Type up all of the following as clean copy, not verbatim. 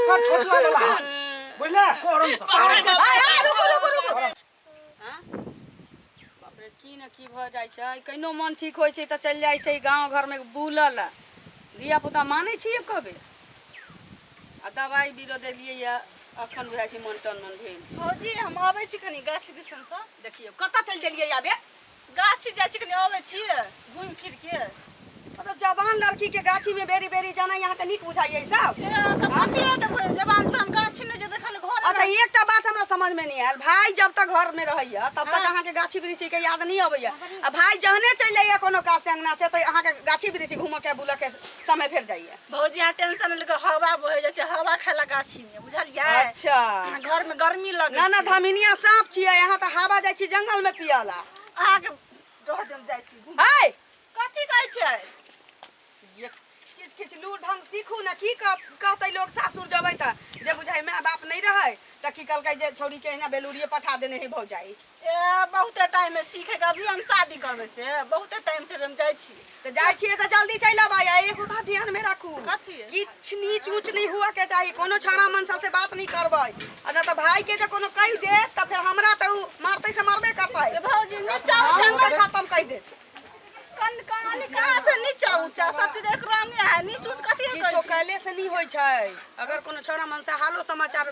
एकर छोटुआ वाला हाल बुझले करम तऽ सार के आ, आ, रुकू रुकू रुकू हाँ? बाप रे की ने की भऽ जाइ छै कहिनो मन ठीक होइ छै तऽ चलि जाइ छै गाँव घरमे बुलल धिया पुता मानै छी एको बेर आ दबाइ बीरो देलियै यऽ अखन बुझाइ छै मन टन मन भेल छै। भौजी हम अबै छी कनी गाछी दिसनसँ देखियौ कतऽ चलि गेलियै आबे गाछी जाइ छी कनी अबै छी घुमि फिर के मतलब जवान लड़की के गाछी में बेरी बेरी जाना यहाँ के नीक बुझाइए सब ए, तऽ कथी हेतै भौजी, जवान तुवान गाछी नहि जेतै खाली घर अच्छा एकटा बात हमरा समझ में नहीं आयल भाई जब तक घर में रहैया तब तक अहाँ के गाछी वृक्षी के याद नहीं अबैया आ भाई जहने चलि जाइया कोनो काज से अंगना से तऽ अहाँ के गाछी वृक्षी घूमऽ के बुलऽ के समय भेट जाइया भौजी यहाँ टेंशन लेके हवा बहे जाइ छै हवा खाय ला गाछी में बुझलियै अच्छा घर में गर्मी लगे ना ना धमिनिया साँप छियै यहाँ तऽ हवा जाइ छी जंगल में पियला अहाँके रह देम जाइ छी घूम है कथी कहै छै ये किछु किछु लूर ढंग सीखू ने की कहतै लोग सासुर जबै तऽ जे बुझाइ माय बाप नहि रहै तऽ की कहलकै जे छौड़ी के एहिना बेलूरिये पठा देने है भौजाई ए बहुते टाइम है सीखे के अभी हम शादी करबै से बहुते टाइम छै हम जाइ छी तऽ जाइ छियै तऽ जल्दी चलि अबै आ एगो बात ध्यान में राखू कथी? किछु नीच ऊँच नहीं हुआ के चाही कोनो छौड़ा मनसा से बात नहीं करबै आ नहि तऽ भाई के जे कोनो कहि देत तऽ फेर हमरा तऽ उ मारतै से मारबे करतै ए भौजी नीचा ऊँचा हमके खत्म कहि देत कन कन कहाँ से नीचा ऊँचा सब चीज एक रंग है नीच ऊँच कथी किछो कहै छी कैले से नहीं होइ छै अगर कोनो छौड़ा मनसा हालो समाचार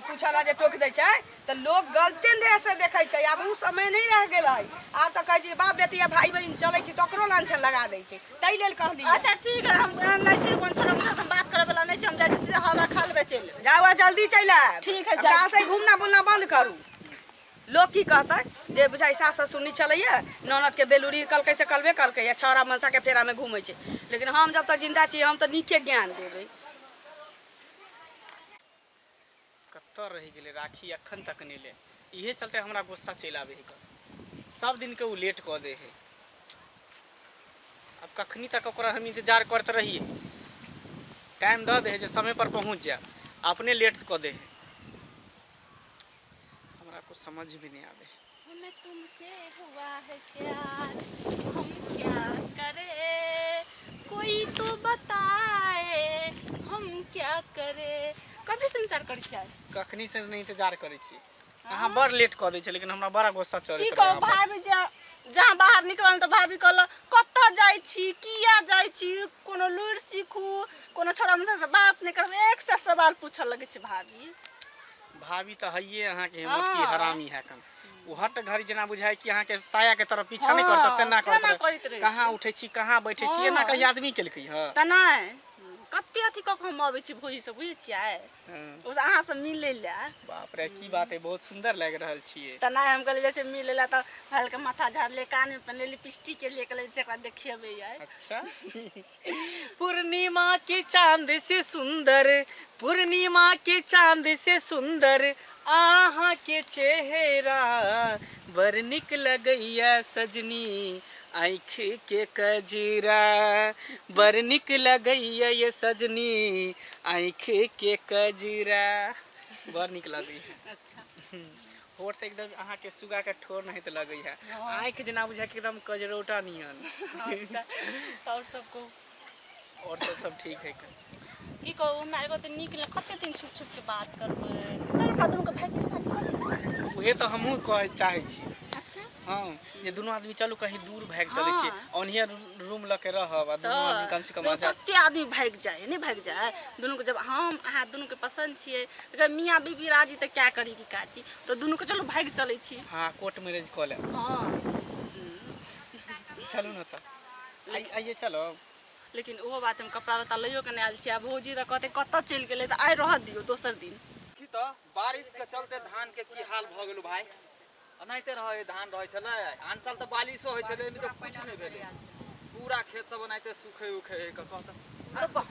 पूछला जे टोकि दै छै तऽ लोग गलते देह से देखै छै आब ओ समय नहि रहि गेलै आब तऽ कहै छै बाप बेटी आ भाई बहिन चलै छै तकरो लांछन लगा दै छै ताहि लेल कहली अच्छा ठीक है हम एहन नहि छी कोन छोरा मुझे हम बात करे वाला नहि छी हम जाइ छी सीधा हवा खा लेबै चलि एबै। जाउ आ जल्दी चलि आयब ठीक है, आब जाइ काल से घूमना बुलना बंद करू लोग की कहतै जे बुझाइ सास ससुर नहि चलैया ननद के बेलूरी कलकै से कलबे कलकै आ छौड़ा मनसा के फेरा में घूमै छै लेकिन हम जब तक जिंदा छी हम तऽ नीके ज्ञान देबै कतऽ रहि गेलै राखी अखन तक नहि एलै इहे चलते हमरा गुस्सा चलि आबै है सब दिनके ओ लेट कऽ दै है आब कखनी तक ओकरा हम इंतजार करते रहिए टाइम दऽ दै है जे समय पर पहुँच जाए अपने लेट कऽ दै है हमरा कुछ समझ भी नहीं आवे हमें तुमसे हुआ है प्यार हम क्या करे कोई तो बताए हम क्या करे कभी से इंतजार करै छियै कखनी से नहीं इंतजार करै छी अहाँ बड़ लेट कऽ दै छी लेकिन हमरा बड़ा गुस्सा चढ़ैत की रहै कहू अहाँ पर। भाभी जे जहाँ बाहर निकलल तऽ भाभी कहलक कतऽ जाइ छी किया जाइ छी कोनो लुरि सीखू कोनो छोरा मुसा से बात नहि करब एक सए सवाल पूछऽ लगै छै भाभी भाभी तऽ हइए अहाँके मोटकी हाँ। हरामी है कन ओ हट घड़ी जेना बुझाय कि अहाँके साया के तरफ पीछा नहि करत हाँ, तेना तेना करत करैत रहै कहाँ उठै छी कहाँ बैठै छी एना हाँ। कहीं आदमी केलकै हँ तऽ नहि कते अथी कऽ कऽ हम अबै छी भोजी से बुझै छियै हाँ। ओ अहाँ से मिलै लए बाप रे की बात है बहुत सुंदर लागि रहल छियै तऽ नहि हम कहलियै जाइ छियै मिलै लए तऽ हल्का माथा झाड़ले कानमे पहिनले लिपस्टिक के लिए कहलियै से एकरा देखेबै आइ अच्छा पूर्णिमा के चांद से सुंदर पूर्णिमा के चांद से सुंदर अहाँ के चेहरा बड़ निक लगैया सजनी आँखि के कजरा बड़ निक लगैया ये सजनी आँखि के कजरा बड़ निक लगैया अच्छा ठोर तऽ एकदम अहाँके सुगाके ठोर नहीं तऽ लगै है आँखि जेना बुझाय कि एकदम कजरौटा नियन अच्छा तऽ आओर सब कहू और सब सब ठीक है की कहू हमरा एगो तऽ नीक लग कते दिन छुप छुप के बात करबै चल अपना दुनू के भाई के शादी कर लेबै। उहे तऽ हमहूँ कहै चाहै छी अच्छा हँ जे दुनू आदमी चलू कहीं दूर भागि चलै छी हाँ। ओनहिए रूम लऽ के रहब आ दुनू आदमी कम से कम तऽ आजाद कते आदमी भागि जाए नहि भागि जाए दुनूके जब हम अहाँ दुनूके पसन्द छियै तऽ अगर मियाँ बीबी राजी तऽ क्या करी की काजी तऽ दुनूके चलू भागि चलै छी हँ कोर्ट मैरेज कऽ लेब हँ चलू ने तऽ आइए चलो लेकिन ओहो बात हम कपड़ा लत्ता लैयो के नहि आयल छियै आ भौजी तऽ कहतै कतऽ चलि गेलै तऽ आइ रहऽ दियौ दोसर दिन की तऽ बारिश के चलते धान के की हाल भऽ गेलो भाई एनाहिते रहै धान रहै छलै आन साल तऽ बारिशो होइ छलै एहिमे तऽ किछु नहि भेलै पूरा खेत सब एनाहिते सुखै उखै है कऽ तऽ अरे वाह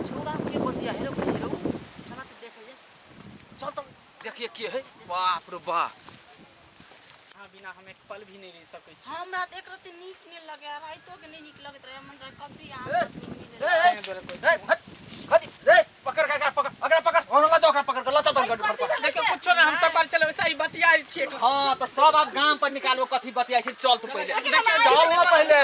छौड़ा के बतिया हेरो के हेरो चला तऽ देखे जे चल तऽ देखिए के है बाप रे बाप अहाँ बिना हम एक पल भी नहि रहि सकै छी हमरा तऽ एक रत्ती नीक नहि लगैए रातिओ के नहि नीक लगैत रहै मन रहै कभी अहाँ ए, साथ मिले ए, ताहि दुआरे कहै ए, हट, खदी, रे, पकड़ के एकरा पकड़, एकरा पकड़, और लऽ जाओ ओकरा पकड़ के, लऽ जाओ बड़का डुबर पर। देखियौ कुछो नहि हम सब बार चलो वैसे ही बतियाइ छियै हाँ तऽ सब आब गाम पर निकालबो कथी बतियाइ छै चल तू पहिले देखियौ चल ना पहिले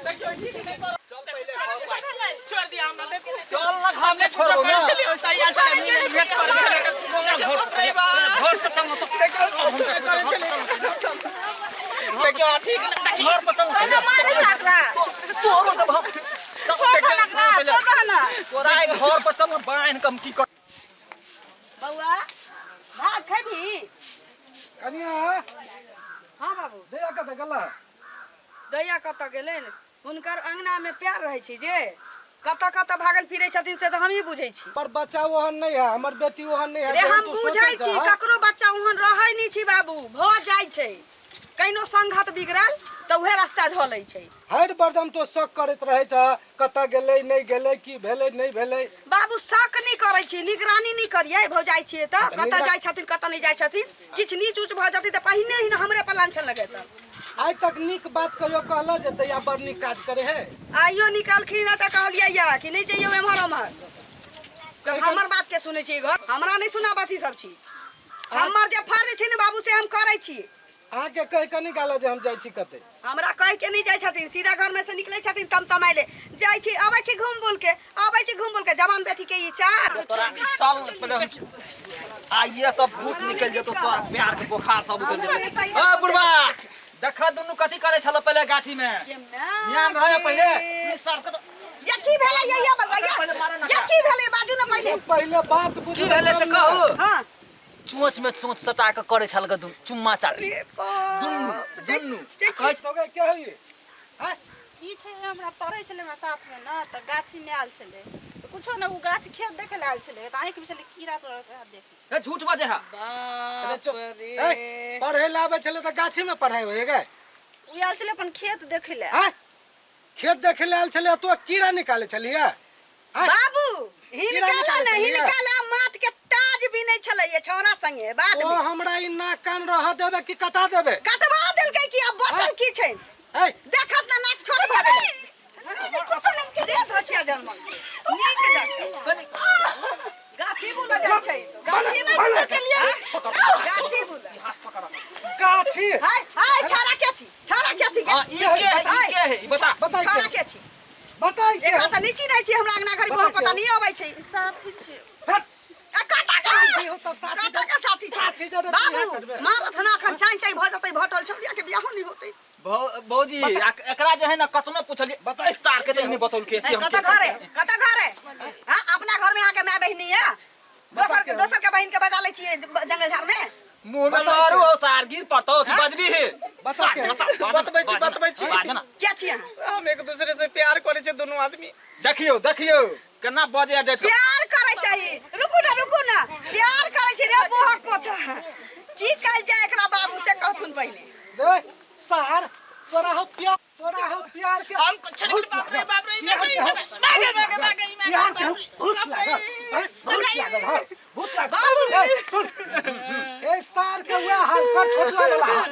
देखियौ ठीक नहि चल पहिले घर पर। छोड़ दिया हमरा देखू चल ना घर में छोड़ो ना चलिए सही आयल छलै भेंट करै छलै घर से चल तो देखियो ठीक घर पर चल मारे साकरा तोरो तऽ भाव छोड़ दे ना छोड़ दे ना तोरा आइ घर पर चल बान्हि कम की कर बौआ भात खेबही कनिया हाँ बाबू दैया कतऽ गेला दैया कतऽ गेलै हुनकर अंगना में प्यार रहै छै जे कतऽ कतऽ भागल फिरै छथिन से तऽ हमही बुझै छी पर बच्चा ओहन नहीं है हमर बेटी ओहन नहीं है रे जेहन हम तू बुझै सोचै छी छह। ककरो बच्चा ओहन रहै नहि छी बाबू भऽ जाइ छै कहिनो संघत बिगड़ल तऽ उहे रास्ता धऽ लै छै हर बरदम तो शक करैत रहै छह कतऽ गेलै नहि गेलै की भेलै नहि भेलै बाबू शक नहि करै छी निगरानी नहि करियै भौजाइ छियै तऽ कतऽ जाइ छथिन कतऽ नहि जाइ छथिन किछु नीच ऊँच भऽ जेतै तऽ पहिने ही हमरे पर लांछन लगेतै आइ तक नीक बात कहियो कहला जे दैया बड़ नीक काज करे है आइयो निकालखिन तऽ कहलियै या कि नहि जइयौ एम्हर ओम्हर तऽ हमर बात के सुनै छियै घर हमरा नहि सुनाबत ई सब चीज हमर जे फर्ज छै ने बाबू से हम करै छी अहाँके कहि कऽ निकालऽ जे हम जाइ छी कतै हमरा कहि के नहि जाइ छथिन सीधा घर में से निकलै छथिन तमतमाइले जाइ छी अबै छी घूम बुल के अबै छी घूम बुल के जवान बेटी के ई चार तोरा चल पहिले आइए तऽ भूत निकलि जेतौ तोरा प्यार के बोखार सब उतरि जेतौ ओ बुढ़बा देखा दुनू कथी करै छल पहिले गाछी में ध्यान रहे पहिले ई सर के या की भेलै या या बउआ या पहिले मारे ना या की भेलै बाजू ने पहिले पहिले बात बुझ की भेलै से कहू हां चोंच में चोंच सटा के करे छल दुनू चुम्मा चाटी रे बाप दुनू दुनू जे- तो के है ये आँय? की छै हमरा पढ़ै छलै हमरा साथमे ने तऽ गाछीमे आयल छलै तऽ कुछो ने ओ गाछ खेत देखै लए आयल छलै तऽ आँखिमे छलै कीड़ा तोड़ा देख ए झूठ बजे है अरे चुप ए, पढ़े ला आबै छलै तऽ गाछी में पढ़ाइ होय गे ओ आयल छलै अपन खेत देखै लए आँय? खेत देखे ले आयल छलै तो कीड़ा निकाले छलियै आँय? बाबू कीड़ा हिनका ला निकालै ने छलियै? हिनका ला माथ के ताज भी नहीं छलै ये छौरा संगे बाद ओ में हमरा ई नाक कान रह देबे कि कटा देबे कटवा देलकै कि अब बचल की छै ए देखत ना नाक छोड़ भऽ गेलै दे धोछिया जनमल नीक जकाँ गाछी बुलऽ जाइ छै गाछी बुलऽ गाछी बुलऽ गाछी हाय हाय छाड़ा के छी छाड़ा के छी हां ई के है ई के है ई बता बताइ छाड़ा के के छी बताइ के एकरा तऽ नहि चिन्है छी हमरा अंगना घरी बताइ पता के? नहि अबै छै साथी छै हट आ काटा के साथी हो तऽ साथी काटा के साथी छी साथी जरे बाबू बियाह करबै। मारत ना अखन चाँइ चाँइ भऽ जेतै भटल छौड़िया के बियाहो नहि होतै भौजी एकरा जे है ना कतनो पूछलिए बता सार के नहीं बतौलके कि हम कतऽ घर है कतऽ घर है हाँ अपना घर में अहाँके माय बहिनी है दोसर के दोसर के बहिन के बजा लै छियै जंगल झाड़ में मुंह में लारू हो सार गिर पड़तो कि बजबी है बता के बतबै छी बतबै छी बाजना के छी अहाँ हम एक दूसरे से प्यार करै छै दुनू आदमी देखियो देखियो केना बजे डेट प्यार करै चाही रुकू ना रुकू ना प्यार करै छी रे बोहक पोता की कल जाय एकरा बाबू से कहथुन पहिले दे सार तोरा हो प्यार तोरा हो प्यार के हम कुछ नहीं बाप रे बाप रे प्यार के हो भागे भागे भागे प्यार के हो भूत लागल हैं? भूत लागल हाँ भूत लागल बाबू। ए, सुन ए सार के वएह हाल कर छोटुआ वाला हाल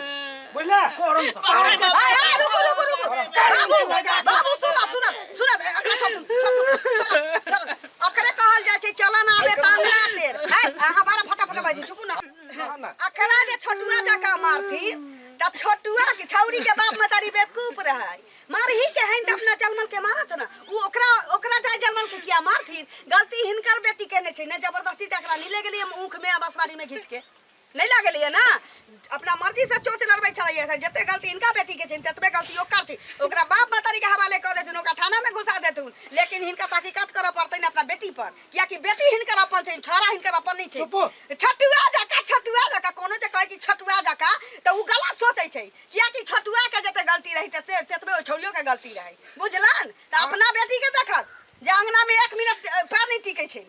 बुझले सार के हाय हाय रुकू रुकू रुकू बाबू बाबू सुन सुन सुन अकरा छोड़ छोड़ छोड़ छोड़ अकरे कहल जाइ छै चलन आबे त अंगना टेर है अहाँ बारा फटाफट बाजै चुपू ना ना। अकरा जे छोटुआ जकाँ मारथिन त छोटुआ के छौरी के बाप मतारी बेवकूफ रहै मारही के हैन त अपना जलमल के मारत ना उ ओकरा ओकरा जाय जलमल के किया मारथिन गलती हिनकर बेटी केने छै ने जबरदस्ती त एकरा नहीं ले गेलियै हम ऊख में आ बसवारी में घींच के नहीं लागलियै ना अपना मर्जी से चोच लड़बै छलैया जते गलती इनका बेटी के छै ततबे गलती ओकर छै ओकरा बाप मतारी के हवाले कऽ देथुन ओकरा थाना में घुसा देथुन लेकिन हिनका तहकीकात करऽ पड़तै ने अपना बेटी पर कियाकि बेटी हिनकर अपन छै छौड़ा हिनकर अपन नहीं छै चुपो। छटुआ जकाँ छटुआ जकाँ कोनो जे कहै छै छटुआ जकाँ तऽ उ गलत सोचै छै कियाकि छटुआ के जते गलती रही तते ततबे ओहि छौड़ियो के गलती रहै बुझलन तऽ अपना बेटी के देखत जे अंगना में एक मिनट पैर नहीं टिकै छै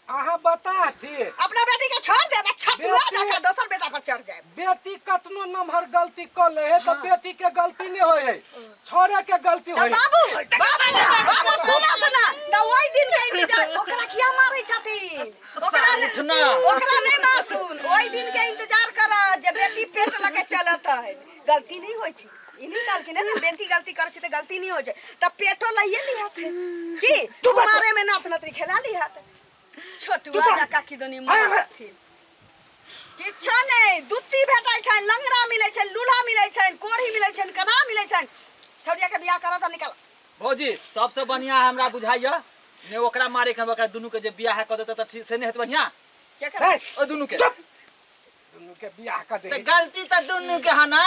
अहाँ बता छी अपना बेटी के छोड़ देब आ छटुआ बेटी- जकाँ दोसर बेटा पर चढ़ जायब बेटी कतनो नमहर गलती कऽ ले है तऽ बेटी के गलती नहीं होय है छोड़े के गलती तऽ होय है। बाबू बाबू बाबू सुनत ना तऽ ओहि दिन के इंतजार ओकरा किया मारै छथिन ओकरा नहि- उठना। ओकरा नहीं मारथुन ओहि दिन के इंतजार करत जे बेटी पेट लऽ के चलत है गलती नहीं होइ छै ई नहीं कहलखिन ने बेटी गलती करै छै तऽ गलती नहीं होइ छै तऽ पेटो लइए लिहत की कुमारे में नात नतरी खेला लिहत छोटुआ जकाँ किदनी मारथिन किछो नहि दुत्ती भेटै छनि लंगड़ा मिलै छनि लूल्हा मिलै छनि कोढ़ी मिलै छनि कना मिलै छनि छौड़िया के बियाह करत आ निकाल भौजी सबसे बढ़िया हमरा बुझाइया ने ओकरा मारे के ओकरा दुनू के जे बियाह क देते त ठीक से नहीं हेत बढ़िया। केकरा? ए, ओ दुनू के। दुनू के बियाह क दे। त गलती त दुनू के है ना।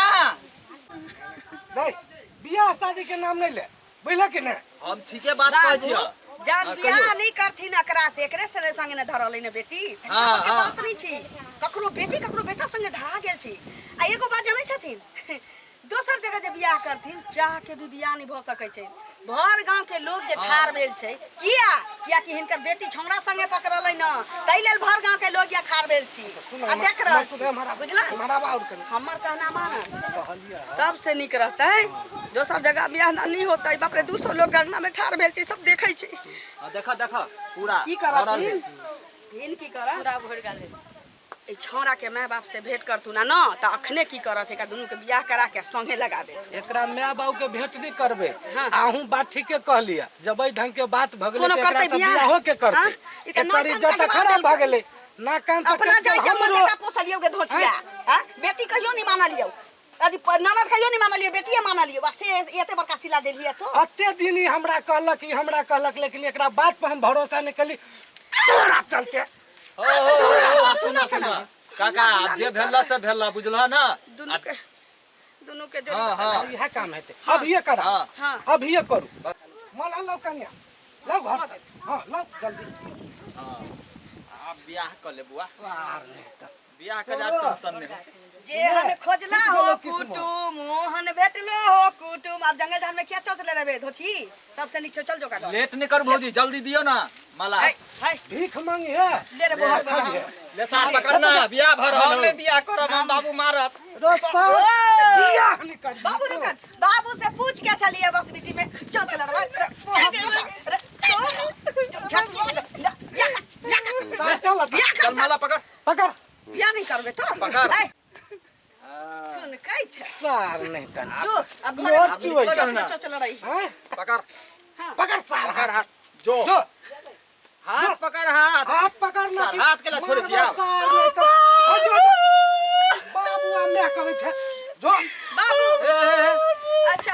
नहीं, बियाह शादी के नाम नहीं ले, बुझल कि नहीं? हम ठीके बात कहै छियै। जान हाँ, बियाह कहियौ। नहीं करथिन एकरा से, एकरे से संगे ने धरल ने बेटी। हाँ, के हाँ। बात नहीं छी, ककरो बेटी ककरो बेटा संगे धरा गेल छी। आ एगो बात जानै छथिन, दोसर जगह जे बियाह करथिन चाह के भी बियाह नहीं भऽ सकै छै। भर गांव के लोग जे ठाड़ भेल छै, किया? किया कि हिनकर बेटी छौड़ा संगे पकड़लै न, ताहि लेल भर गांव के लोग या ठाड़ भेल छी आ देख रहल छी, बुझला? हमर कहना मान, सबसे नीक रहतै दोसर जगह बियाह नहीं होतै। बाप रे, 200 लोग अंगना में ठाड़ भेल छै, सब देखै छै। देखा देखा पूरा की करथिन हिन, की करत पूरा भरि गेल। ए छौड़ा के माय बाप से भेंट करतू ना न त अखने की करत, एकरा दुनू के बियाह करा के संगे लगा देत। एकरा माय बाबू के भेंट नहीं करबे। हाँ। आहू बात ठीके कहलिए, जब एहि ढंग के बात भ गेलै कोनो त एकरा करतै से बियाह? बियाहो के करतै। हाँ? ई त एकर नाक इज्जत कान खराब कटवा भ गेलै, ना कान त अपना कटि जाय गेल जन्म हमरो। बेटा पोसलियौ के धोचिया, हां बेटी कहियो नहीं मानलियौ, अथी ननद कहियो नहीं मानलियौ, बेटिए मानलियौ, बस से एते बड़का सिला देलियै तो। अते दिन ही हमरा कहलक, ई हमरा कहलक, लेकिन एकरा बात पर हम भरोसा नहीं कली, तोरा चलते। सुना सुना काका, आब जे भेल से भेल, बुझल ना? दुनू के जोड़ी। हाँ, हाँ। इएह काम हेतै, अब ये करा। हाँ। हाँ। अब ये करू, मला लौ कनिया, लौ घर से, हाँ लौ जल्दी। आब बियाह क ले बुआ, सार नहीं त बियाह के जा टेंशन नहीं। जे हमें खोजला हो कुटुम मोहन भेटलो हो कुटुम। अब जंगल झाड़ में क्या चौचले रहबे धोची, सबसे नीक चल जो का। लेट नहीं कर भौजी, जल्दी दियो ना माला। है है भीख मांगी है, ले रे बोहर बजा। ले सार पकड़ना, बियाह भर हम रहल नहीं बियाह करब, हम बाबू मारत। रो सार ओ! बियाह नहीं करी। बाबू रुकन, बाबू से पूछ के चलिए बस बिटी में चौचले रहबे। रे सार चल, चल माला पकड़ पकड़, बियाह नहीं करबे तो पकड़। सुन कै छै सार नहीं त जो अब मोर चुवै चल चल रही। हैं? पकड़ पकड़ सार, पकड़ हाथ, जो जो हाथ पकड़, हाथ हाथ पकड़ ना, सार, हाथ के ला छोड़ै छी आब। सार नहीं त हाँ, जो, जो। बाबू आ मैं करै छै जो बाबू। अच्छा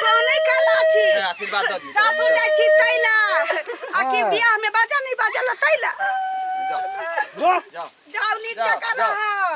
कोने कला छी? ए, आशीर्वाद दऽ दियौ। सासुर जाइ छी तैला आ कि बियाह में बाजा नहीं बाजल तैला? जाओ जो जाओ जाओ नीक जाओ, जकाँ जाओ। रहब।